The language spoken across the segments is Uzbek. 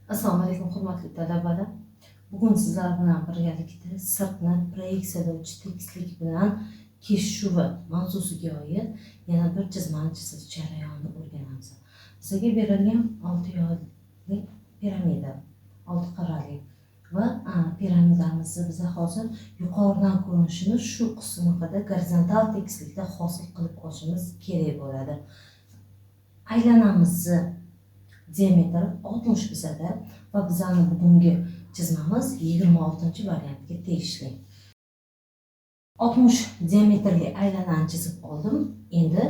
Assalomu alaykum, hurmatli talabalar. Bugun sizlar bilan birgalikda sirtni proyeksiyalovchi tekislik bilan kesishuvi mavzusiga oid yana bir chizmani chizish jarayonini o'rganamiz. Bizga berilgan 6 yo'lli piramida, 6 qirrali va piramidamizni biz hozir yuqoridan ko'rinishini shu qismida gorizontal tekislikda hosil qilib olishimiz kerak bo'ladi. Aylanamizni diametri 60 bizada va bizani bugungi chizmamiz 26-variantga tegishli. 60 diametrli aylanani chizib oldim. Endi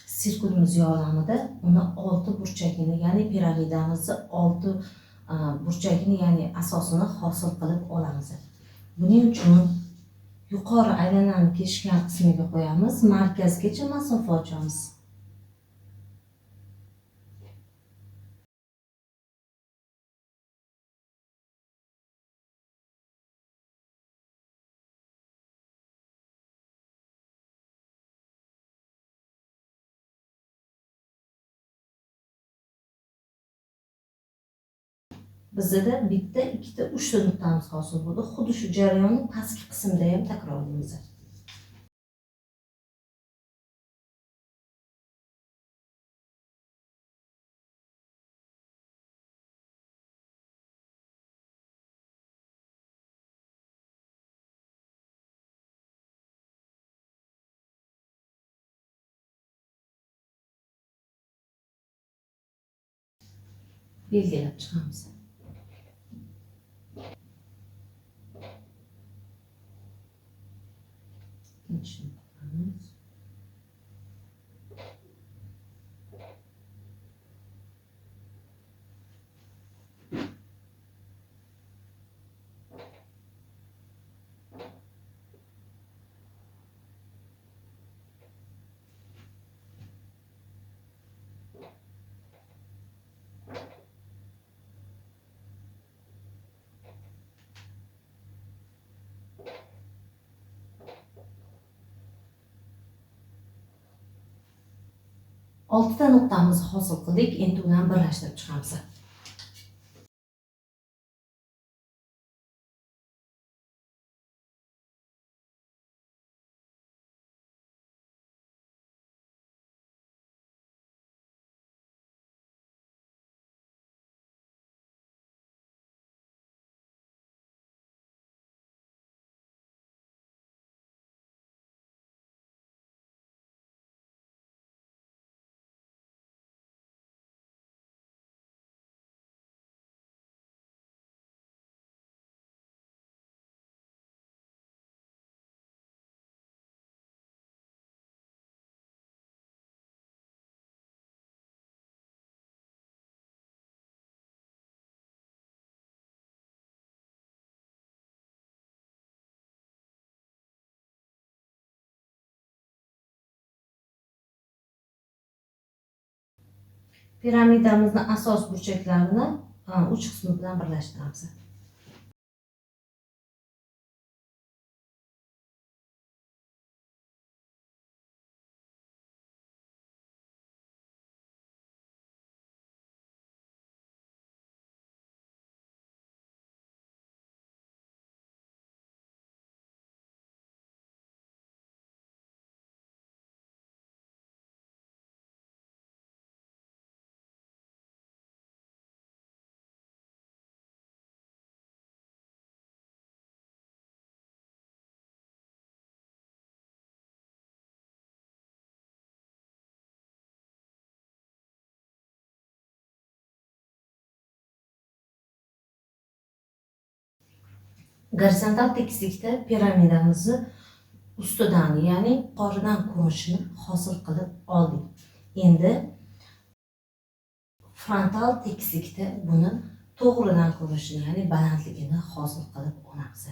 sirkulimiz yordamida uni 6 burchagini, ya'ni piramidamizni 6 burchagini, ya'ni asosini hosil qilib olamiz. Buning uchun yuqori aylanani kesishgan qismiga qo'yamiz, markazgacha masofa ochamiz. Bizda bitta, ikkita, uchta nuqtamiz hosil bo'ldi. Xuddi shu jarayonni pastki qismda ham takrorlaymiz. Belgilab chiqamiz. İkkinchi nuqtamiz. Oltita nuqtamizni hosil qildik, endi ularni birlashtirib chiqamiz. Piramidamizni asos burchaklarini uch qismi bilan birlashtiramiz. Gorizontal tekislikda piramidamizni ustidan, ya'ni yuqoridan ko'rinishini hosil qilib oldik. Endi frontal tekislikda buni to'g'ridan ko'rinishini, ya'ni balandligini hosil qilib olamiz.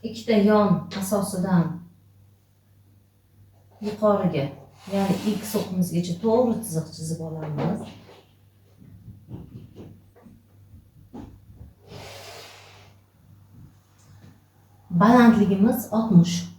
Ikkita yon asosidan yuqoriga, ya'ni x o'qimizgacha to'g'ri chiziq chizib olamiz. Balandligimiz 60.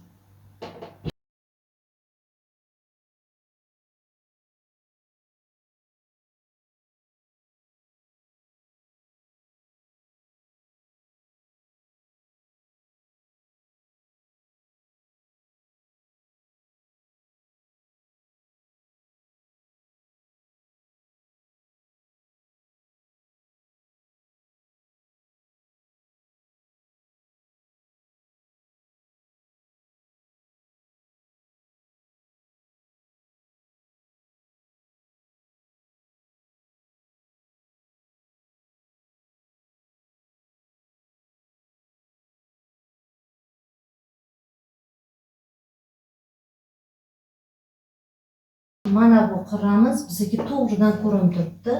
Mana bu qirramiz bizga to'g'ridan ko'rinib turibdi.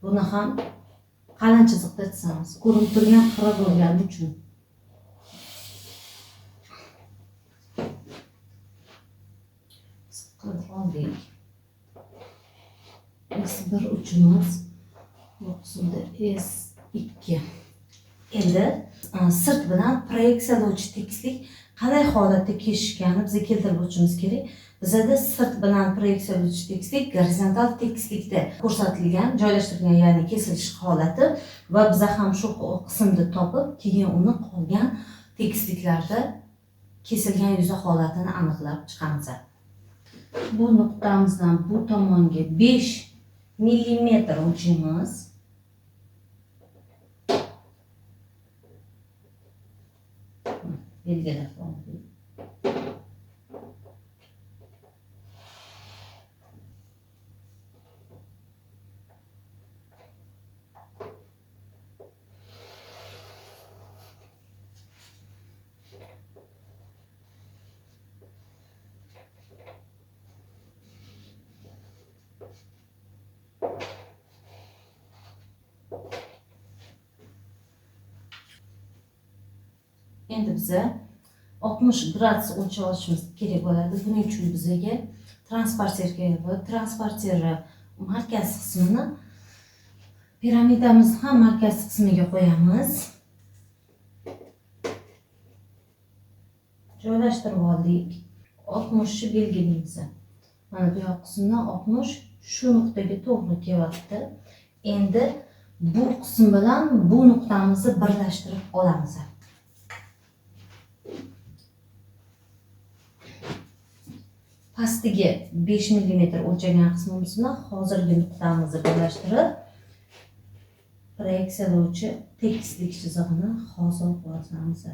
Buni ham qalin chiziqda chizamiz. Ko'rinib turgan qirra bo'lgani uchun. Qilib oldik. S1 uchimiz, bu qismda S2. Endi sirt bilan proyeksiyalovchi tekislik qanday holatda kesishganini bizga keltirib o'tishimiz kerak. Bizada sirt bilan proyeksiyalovchi tekislik gorizontal tekislikda ko'rsatilgan, joylashtirilgan, ya'ni kesilish holati va biza ham shu qismni topib, keyin uni qolgan tekisliklarda kesilgan yuza holatini aniqlab chiqamiz. Bu nuqtamizdan bu tomonga 5 millimetr o'lchaymiz. Belgilab oldik. Endi biza 60 gradus o'lchab olishimiz kerak bo'ladi. Buning uchun bizga transporter kerak bo'ladi. Transporterni markaz qismini piramidamizni ham markaz qismiga qo'yamiz. Joylashtirib oldik. 60 ni belgilaymiz. Mana bu yoq qismdan 60 shu nuqtaga to'g'ri kelyapti. Endi bu qism bilan bu nuqtamizni birlashtirib olamiz. Pastiga 5 millimetr o'lchagan qismimiz bilan hozirgi nuqtamizni birlashtirib proyeksiyalovchi tekislik chizig'ini hosil qilamiz.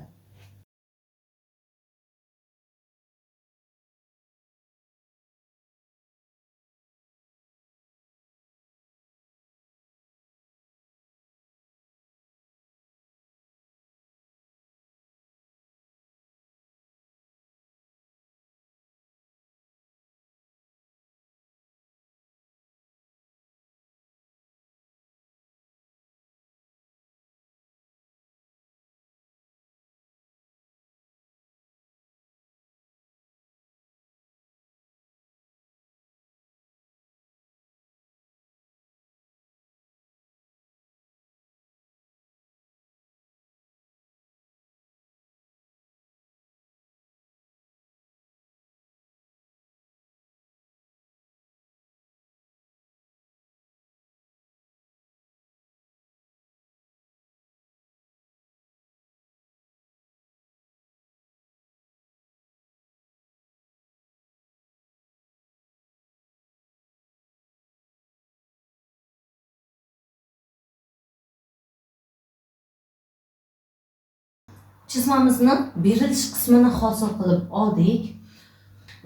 Chizmamizni berilish qismini hosil qilib oldik.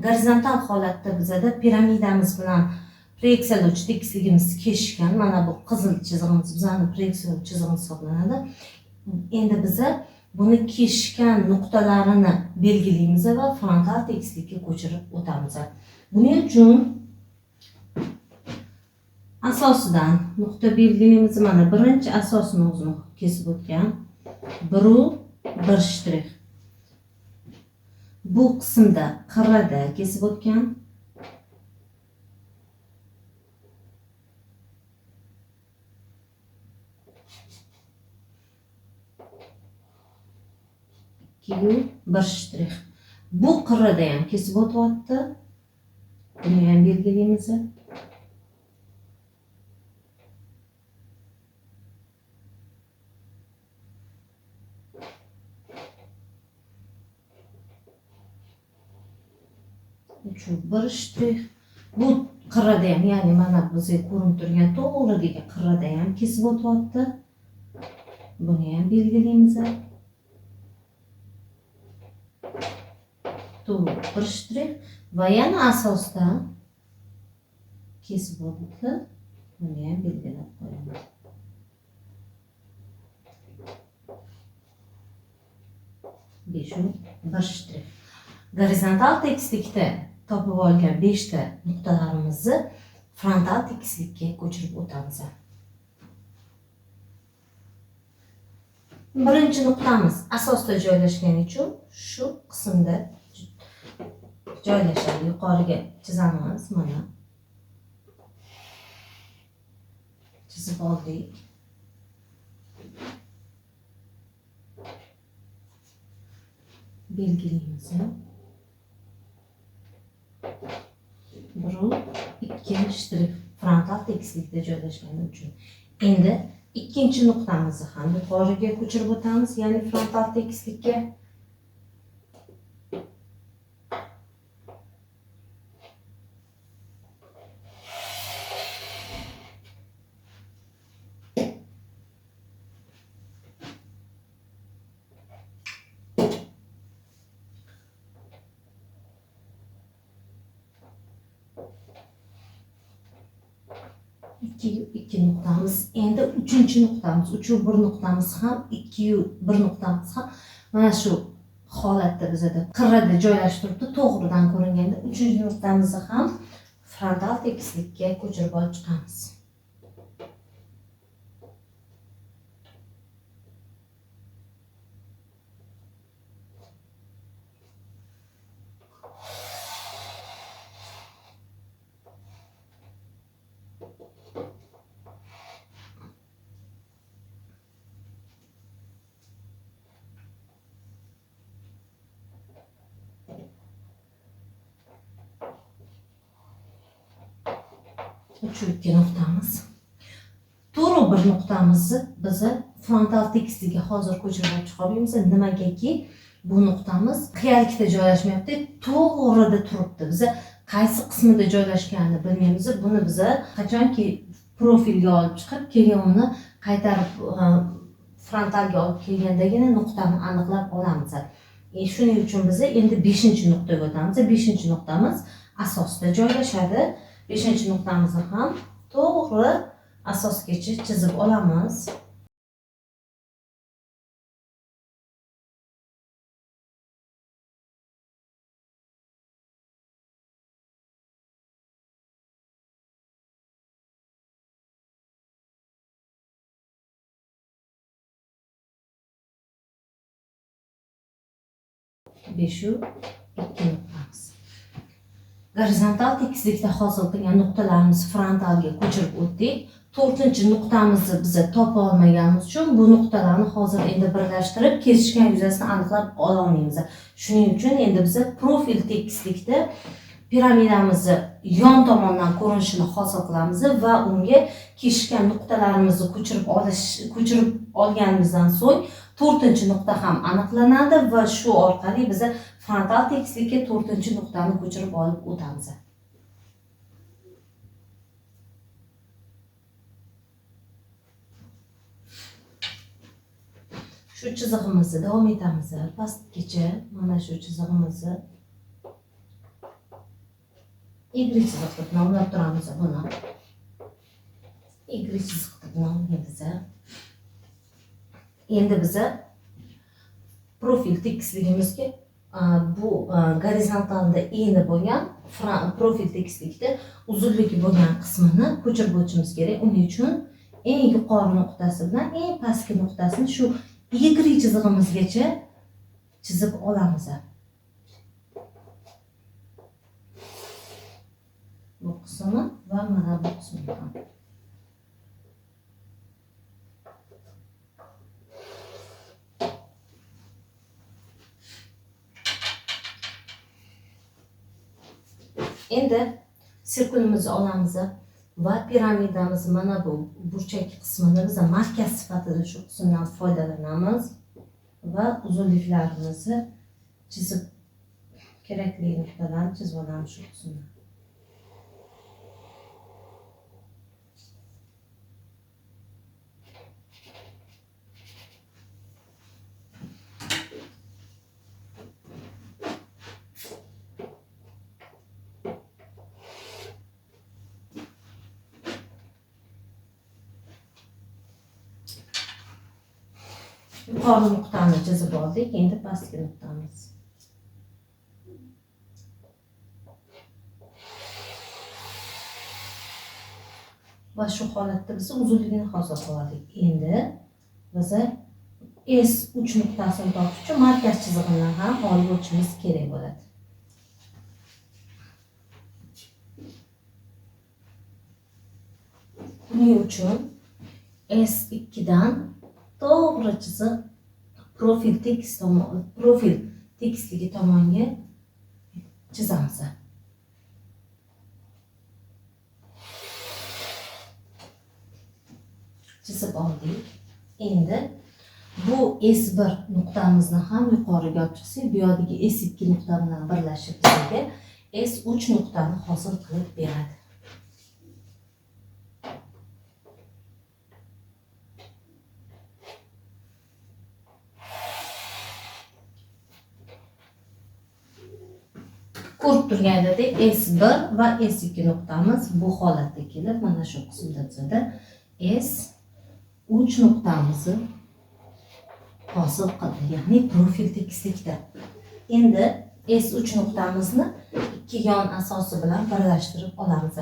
Gorizontal holatda bizada piramidamiz bilan proyeksiyalovchi tekisligimiz kesishgan. Mana bu qizil chizig'imiz bizning proyeksiyalovchi chizig'imiz hisoblanadi. Endi biza buni kesishgan nuqtalarini belgilaymiz va frontal tekislikka ko'chirib o'tamiz. Buning uchun asosidan nuqta belgilaymiz. Mana birinchi asosini o'zini kesib o'tgan 1 shtrix. Bu qismda qirrada kesib o'tgan. 2 1 shtrix. Bu qirrada ham kesib o'tyapti. Buni ham belgilaymiz. 3 1 shtrix. Bu qirrada ham, ya'ni mana bizga ko'rinib turgan to'g'ridagi qirrada ham kesib o'tyapti. Buni ham belgilaymiz. 1 shtrix va yana asosdan kesib o'tdi. Buni ham belgilab qo'yamiz. 5 1 shtrix. Gorizontal tekislikda topib olgan 5 ta nuqtalarimizni frontal tekislikka ko'chirib o'tamiz. Birinchi nuqtamiz asosda joylashgani uchun shu qismda joylashadi. Yuqoriga chizamiz, mana. Chizib oldik. Belgilaymiz. 1, 2 shtrix frontal tekislikda joylashgani uchun. Endi ikkinchi nuqtamizni ham yuqoriga ko'chirib o'tamiz, ya'ni frontal tekislikka. 2 nuqtamiz. Endi uchinchi nuqtamiz, 3 1 nuqtamiz ham, 2 1 nuqtamiz ham mana shu holatda bizada qirrada joylashib turibdi, to'g'ridan ko'ringanda uchinchi nuqtamizni ham frontal tekislikka ko'chirib olib chiqamiz. 3 2 nuqtamiz. To'g'ri bir nuqtamizni biza frontal tekislikka hozir ko'chirib olib chiqolmaymiz. Nimagaki bu nuqtamiz qiyalikda joylashmayapti, to'g'rida turibdi. Biza qaysi qismida joylashganini bilmaymiz. Buni biza qachonki profilga olib chiqib, keyin uni qaytarib frontalga olib kelgandagina nuqtani aniqlab olamiz. Shuning uchun biz endi 5-nuqtaga o'tamiz. 5-nuqtamiz asosda joylashadi. 5-nuqtamizni ham to'g'ri asosgacha chizib olamiz. 5 2 nuqtamiz. Gorizontal tekislikda hosil qilgan nuqtalarimizni frontalga ko'chirib o'tdik. 4-nuqtamizni biz topa olmaganimiz uchun bu nuqtalarni hozir endi birlashtirib kesishgan yuzasini aniqlab ola olmaymiz. Shuning uchun endi biz profil tekislikda piramidamizni yon tomondan ko'rinishini hosil qilamiz va unga kesishgan nuqtalarimizni ko'chirib olganimizdan so'ng 4-nuqta ham aniqlanadi va shu orqali biz frontal tekislikka 4-nuqtani ko'chirib olib o'tamiz. Shu chizig'imizni davom etamiz. Pastgacha mana shu chizig'imizni Y chiziq deb nomlab turamiz buni. Y chiziq deb nomlaymiz. Endi biz profil tekisligimizga bu gorizontalda eni bo'lgan profil tekislikda uzunligi bo'lgan qismini ko'chirib o'tishimiz kerak. Uning uchun eng yuqori nuqtasi bilan eng pastki nuqtasini shu Y chizig'imizgacha chizib olamiz. Bu qismi va mana bu qismini ham. Endi sirkulimizni olamiz va piramidamiz mana bu burchak qismini biz markaz sifatida shu qismdan foydalanamiz va uzunliklarimizni chizib kerakli nuqtadan chizib olamiz shu qismni. Yuqori nuqtani chizib oldik, endi pastki nuqtamiz. Va shu holatda biz uzunligini hosil qildik. Endi biz S3 nuqtasini topish uchun markaz chizig'idan ham olib o'tishimiz kerak bo'ladi. Buning uchun S2 dan to'g'ri chiziq profil tekisligi tomonga chizamiz. Chizib oldik. Endi bu S1 nuqtamizni ham yuqoriga olib chiqsak, bu yoqdagi S2 nuqta bilan birlashib bizga S3 nuqtani hosil qilib beradi. Ko'rib turganidek S1 va S2 nuqtamiz bu holatda kelib mana shu qismda tuzadi. S3 nuqtamizni hosil qildi, ya'ni profil tekislikda. Endi S3 nuqtamizni ikki yon asosi bilan birlashtirib olamiz.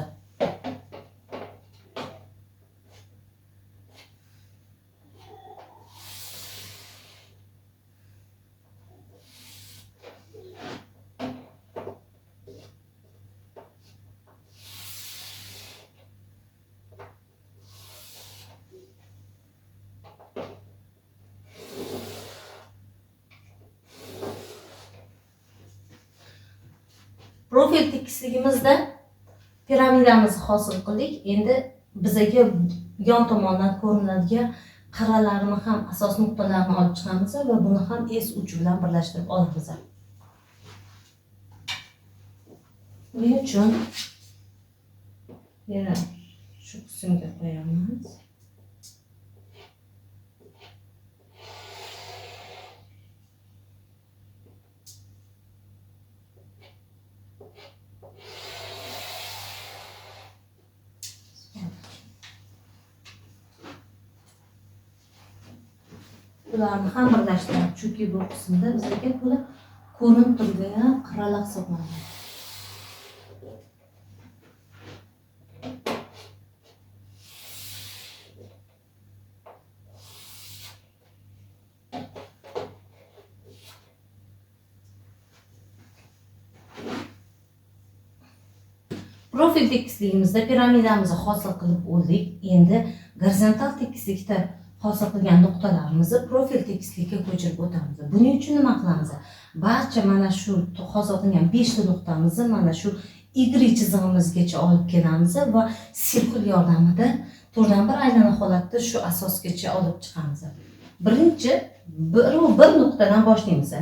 Profil tekisligimizda piramidamizni hosil qildik. Endi bizaga yon tomondan ko'rinadigan qirralarini ham, asos nuqtalarini olib chiqamiz va buni ham S3 bilan birlashtirib olamiz. Buning uchun yana shu qismga qo'yamiz. Bularni ham birlashtiramiz, chunki bu qismda bizga bular ko'rinib turgan qirralar hisoblanadi. Profil tekisligimizda piramidamizni hosil qilib oldik. Endi gorizontal tekislikda hosil qilgan nuqtalarimizni profil tekislikka ko'chirib o'tamiz. Buning uchun nima qilamiz? Barcha mana shu hosil qilgan 5 ta nuqtamizni mana shu Y chizig'imizgacha olib kelamiz va sirkul yordamida to'rtdan bir aylana holatda shu asosgacha olib chiqamiz. Birinchi bir nuqtadan boshlaymiz.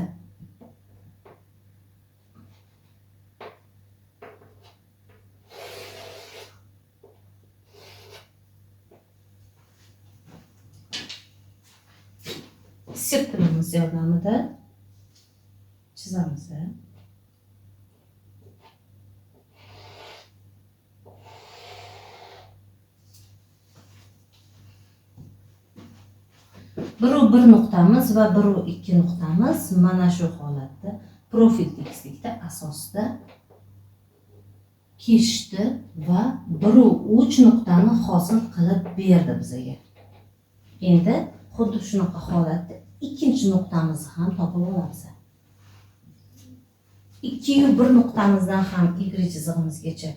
Sirkulimiz yordamida chizamiz. Bir nuqtamiz va 1-2 nuqtamiz mana shu holatda profil tekislikda asosda keshdi va 1-3 nuqtani hosil qilib berdi bizga. Endi xuddi shunaqa holatda ikkinchi nuqtamizni ham topib olamiz. 2-1 nuqtamizdan ham Y chizig'imizgacha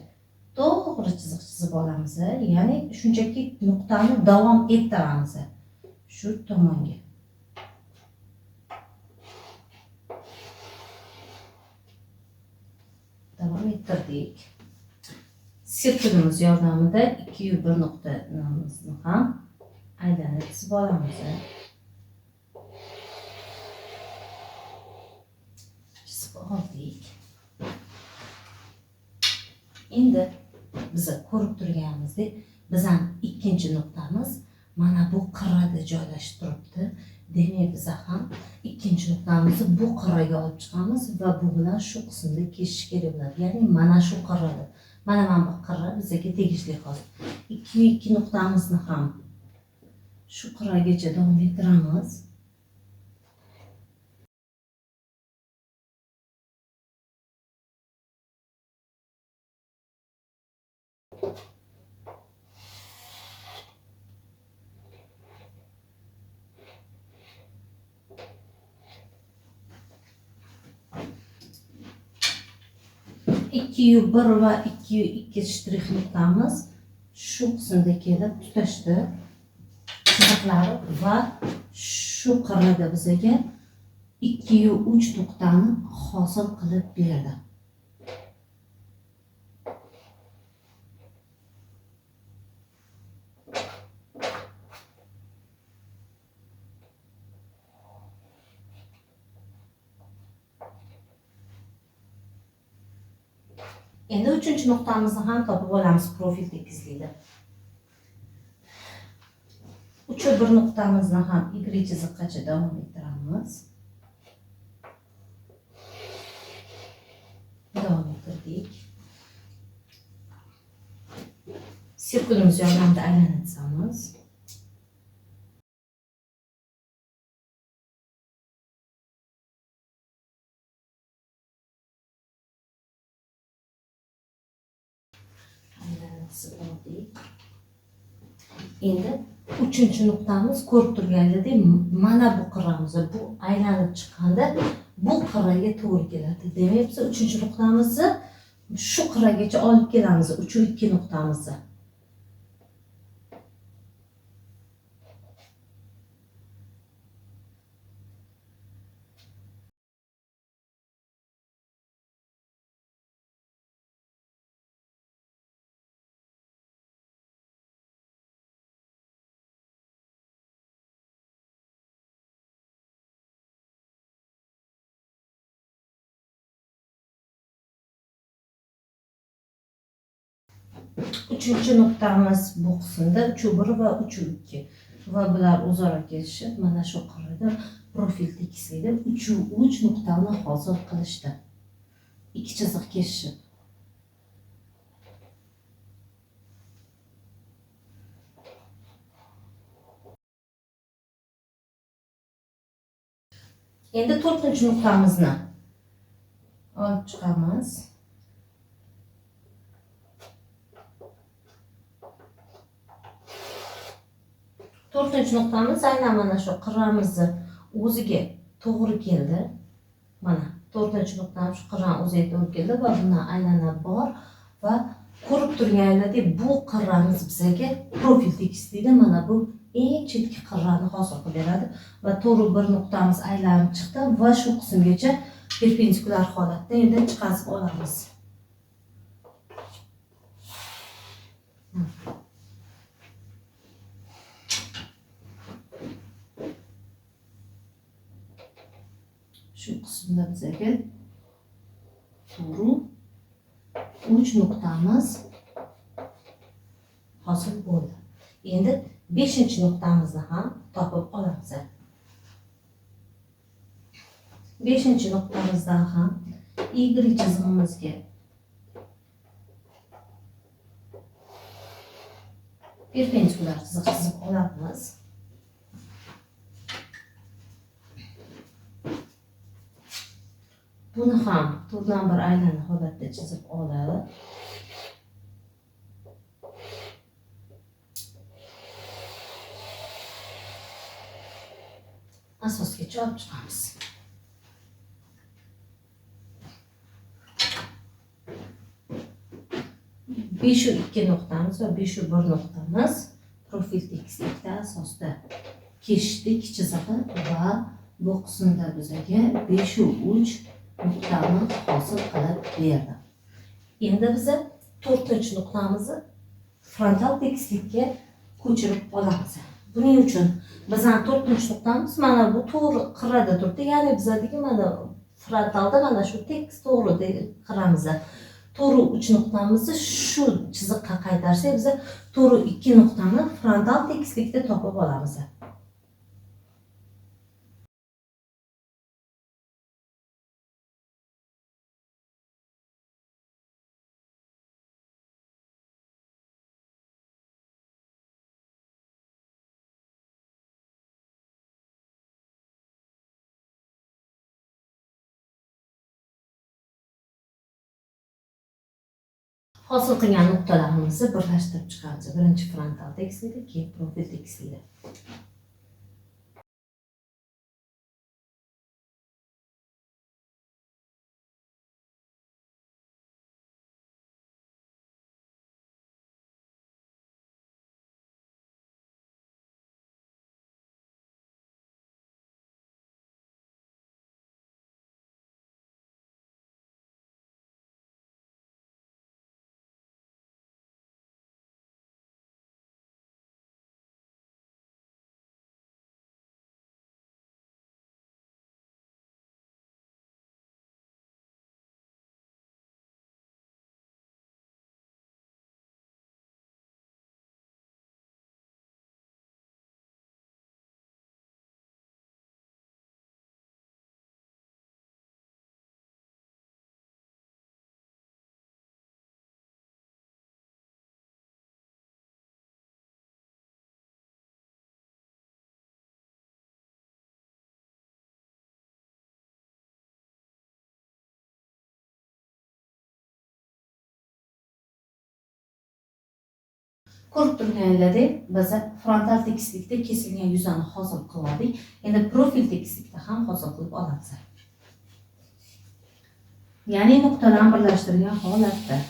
to'g'ri chiziq chizib olamiz. Ya'ni shunchaki nuqtani davom ettiramiz shu tomonga. Davom ettirdik. Sirkulimiz yordamida 2-1 nuqtamizni ham aylanib chizib olamiz. Chizib oldik. Endi biz ko'rib turganimizdek, bizning ikkinchi nuqtamiz mana bu qirrada joylashib turibdi. Demak, biz ham ikkinchi nuqtamizni bu qirraga olib chiqamiz va bu bilan shu qismda keshish kerak bo'ladi. Ya'ni mana shu qirrada. Mana bu qirra bizga tegishli hozir. 2-2 nuqtamizni ham shu qirragacha davom ettiramiz. 2,1 va 2,2 shtrix nuqtamiz shu qismda kelib tutashdi chiziqlari va shu qirrada bizaga 2,3 nuqtani hosil qilib berdi. Endi 3-chi nuqtamizni ham topib olamiz profil tekislikda. 3,1 nuqtamizni ham Y chiziqqacha davom ettiramiz. Davom ettirdik. Sirkulimiz yordamida aylantiramiz. Oldik. Endi 3-chi nuqtamiz ko'rib turganingizdek mana bu qirramiz, bu aylanib chiqqanda bu qirraga to'g'ri keladi. Demak, biz 3-chi nuqtamizni shu qirragacha olib kelamiz, 3,2 nuqtamizni. Uchinchi nuqtamiz bu qismda 3,1 va 3,2 va bular o'zaro kelishib mana shu qirrada profil tekislikda 3,3 nuqtani hosil qilishdi. Ikki chiziq kesishib. Endi 4-nuqtamizni olib chiqamiz. To'rtinchi nuqtamiz aynan mana shu qirramizni o'ziga to'g'ri keldi. Mana to'rtinchi nuqtamiz shu qirrani o'ziga to'g'ri keldi va bundan aylana bor va ko'rib turganingizdek bu qirramiz bizga profil tekislikda mana bu eng chetki qirrani hosil qilib beradi va to'g'ri bir nuqtamiz aylanib chiqdi va shu qismgacha perpendikulyar holatda endi chiqazib olamiz. Shu qismda bizga to'g'ri 3 nuqtamiz hosil bo'ldi. Endi 5-nuqtamizni ham topib olamiz. 5-nuqtamizdan ham Y chizig'imizga perpendikulyar chiziq chizib olamiz. Buni ham to'rtdan bir aylana holatda chizib olib, asosgacha olib chiqamiz. Besh ikki nuqtamiz va 5,1 nuqtamiz profil tekislikda asosda kesishdi ikki chizig'i va bu qismda bizga 5,3 nuqtani hosil qilib berdi. Endi biza 4-nuqtamizni frontal tekislikka ko'chirib olamiz. Buning uchun bizning 4-nuqtamiz mana bu to'g'ri qirrada turibdi. Ya'ni bizadagi mana frontalda mana shu tekis to'g'ri qirramiz. To'g'ri 3 nuqtamizni shu chiziqqa qaytarsak, biz to'g'ri 2 nuqtani frontal tekislikda topib olamiz. Hosil qilgan nuqtalarimizni birlashtirib chiqamiz. Birinchi frontal tekislikda, keyin profil tekislikda. Ko'rib turganinglardek, biz frontal tekislikda kesilgan yuzani hosil qilib oldik. Endi profil tekislikda ham hosil qilib olamiz. Ya'ni nuqtalarni birlashtirgan holatda.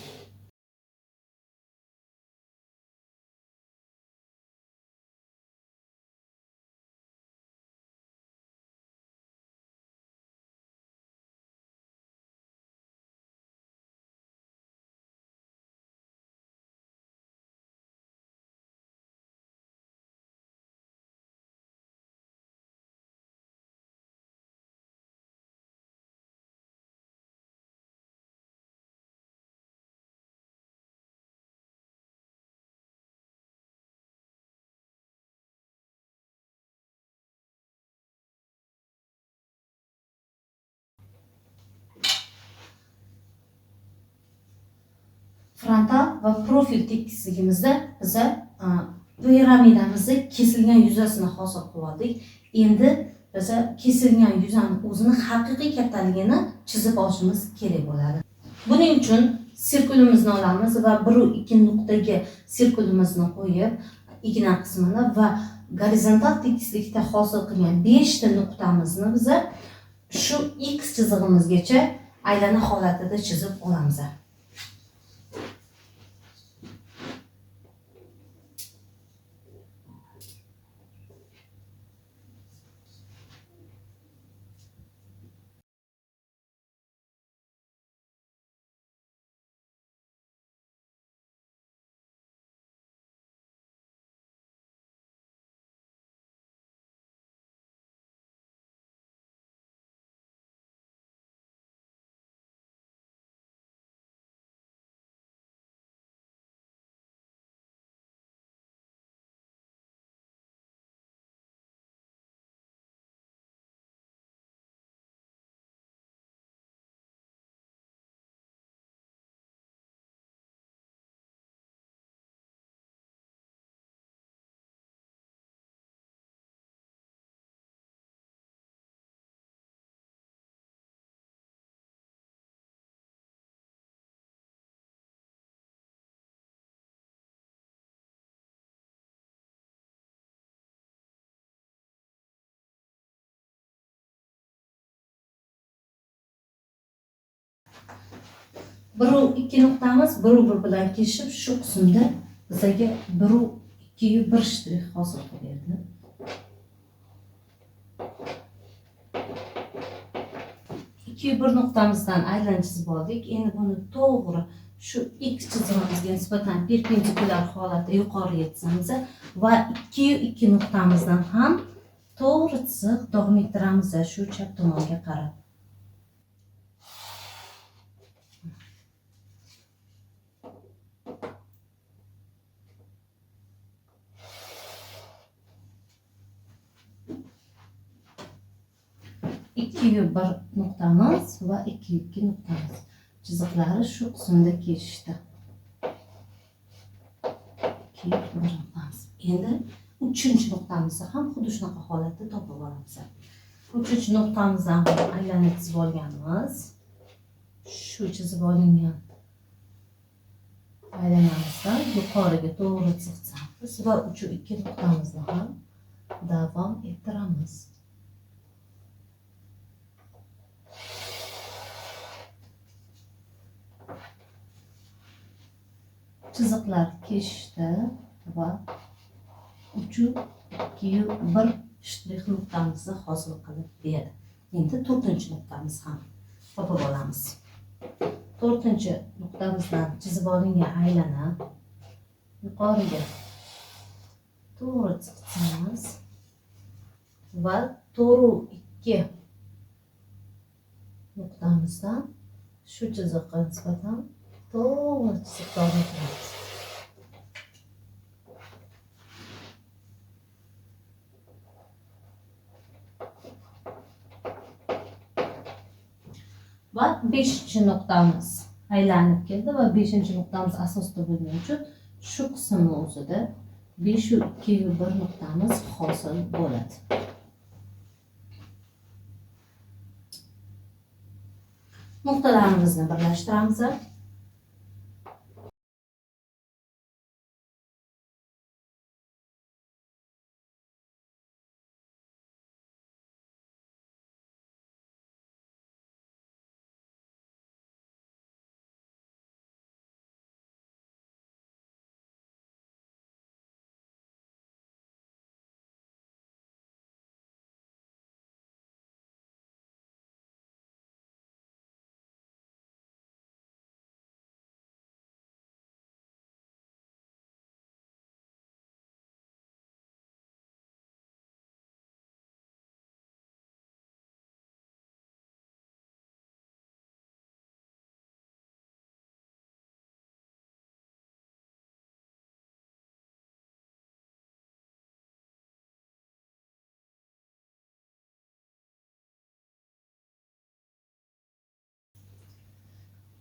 Frontal va profil tekisligimizda biza piramidamizni kesilgan yuzasini hosil qilib oldik. Endi biza kesilgan yuzani o'zini haqiqiy kattaligini chizib olishimiz kerak bo'ladi. Buning uchun sirkulimizni olamiz va 1 va 2 nuqtaga sirkulimizni qo'yib, igna qismini va gorizontal tekislikda hosil qilgan 5 ta nuqtamizni biza shu x chizig'imizgacha aylana holatida chizib olamiz. Bir ikki nuqtamiz bir bilan kesishib, shu qismda bizaga 1 2 1 shtrix hosil qilib berdi. 2 1 nuqtamizdan aylana chizib oldik. Endi buni to'g'ri shu x chizig'imizga nisbatan perpendikulyar holatda yuqoriga chizamiz va 2 2 nuqtamizdan ham to'g'ri chiziq davom ettiramiz shu chap tomonga qarab. 2 1 nuqtamiz va 2 2 nuqtamiz chiziqlari shu qismda kesishdi. 2 1 nuqtamiz. Endi uchinchi nuqtamizni ham xuddi shunaqa holatda topib olamiz. Uchinchi nuqtamizdan ham aylana chizib olganmiz. Shu chizib olingan aylanamizdan yuqoriga to'g'ri chiziq chizamiz va 3 2 nuqtamizni ham davom ettiramiz. Chiziqlar kesishdi va 3 2 1 shtrix nuqtamizni hosil qilib berdi. Endi to'rtinchi nuqtamiz ham topib olamiz. To'rtinchi nuqtamizdan chizib olingan aylana yuqoriga to'g'ri chizamiz va 4 2 nuqtamizdan shu chiziqqa nisbatan to'g'ri chiziq davom ettiramiz. Va 5 nuqtamiz aylanib keldi va 5 nuqtamiz asosda bo'lgani uchun shu qismni o'zida 5 2 1 nuqtamiz hosil bo'ladi. Nuqtalarimizni birlashtiramiz.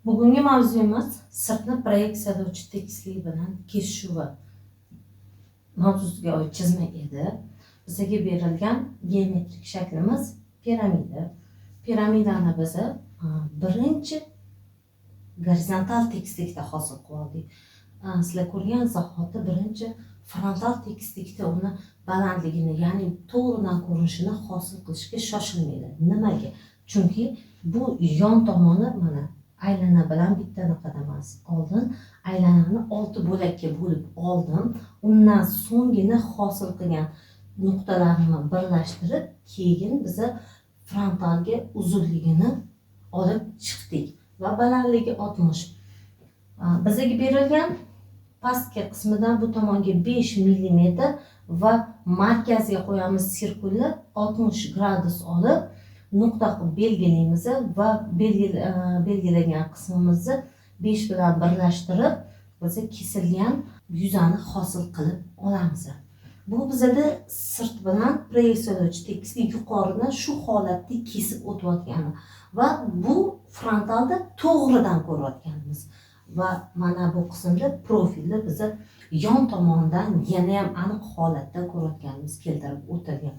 Bugungi mavzuyimiz sirtni proyeksiyalovchi tekislik bilan kesishuvi mavzusiga oid chizma edi. Bizga berilgan geometrik shaklimiz piramida. Piramidani biz birinchi gorizontal tekislikda hosil qilib oldik. Sizlar ko'rgan zahoti birinchi frontal tekislikda uni balandligini, ya'ni to'g'ridan ko'rinishini hosil qilishga shoshilmaydi. Nimaga? Chunki bu yon tomoni mana aylana bilan bitta anaqada emas. Oldin aylanani 6 bo'lakka bo'lib oldim. Undan so'nggina hosil qilgan nuqtalarni birlashtirib, keyin biza frontalga uzunligini olib chiqdik va balandligi 60. Bizga berilgan pastki qismidan bu tomonga 5 mm va markazga qo'yamiz sirkulni 60 gradus olib nuqta qilib belgilaymiz va belgilagan qismimizni 5 bilan birlashtirib biz kesilgan yuzani hosil qilib olamiz. Bu bizada sirt bilan proyeksiyalovchi tekislik yuqoridan shu holatda kesib o'tayotgani va bu frontalda to'g'ridan ko'rayotganimiz va mana bu qismda profilni biza yon tomondan yana ham aniq holatda ko'rayotganimiz keltirib o'tilgan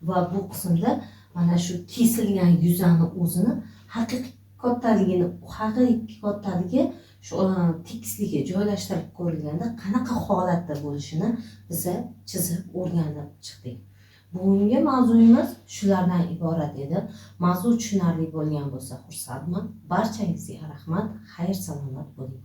va bu qismda mana shu kesilgan yuzani o'zini haqiqiy kattaligini, haqiqiy kattaligi shu tekislikka joylashtirib ko'rilganda qanaqa holatda bo'lishini biza chizib o'rganib chiqdik. Bugungi mavzuyimiz shulardan iborat edi. Mavzu tushunarli bo'lgan bo'lsa xursandman. Barchangizga rahmat. Xayr salomat bo'ling.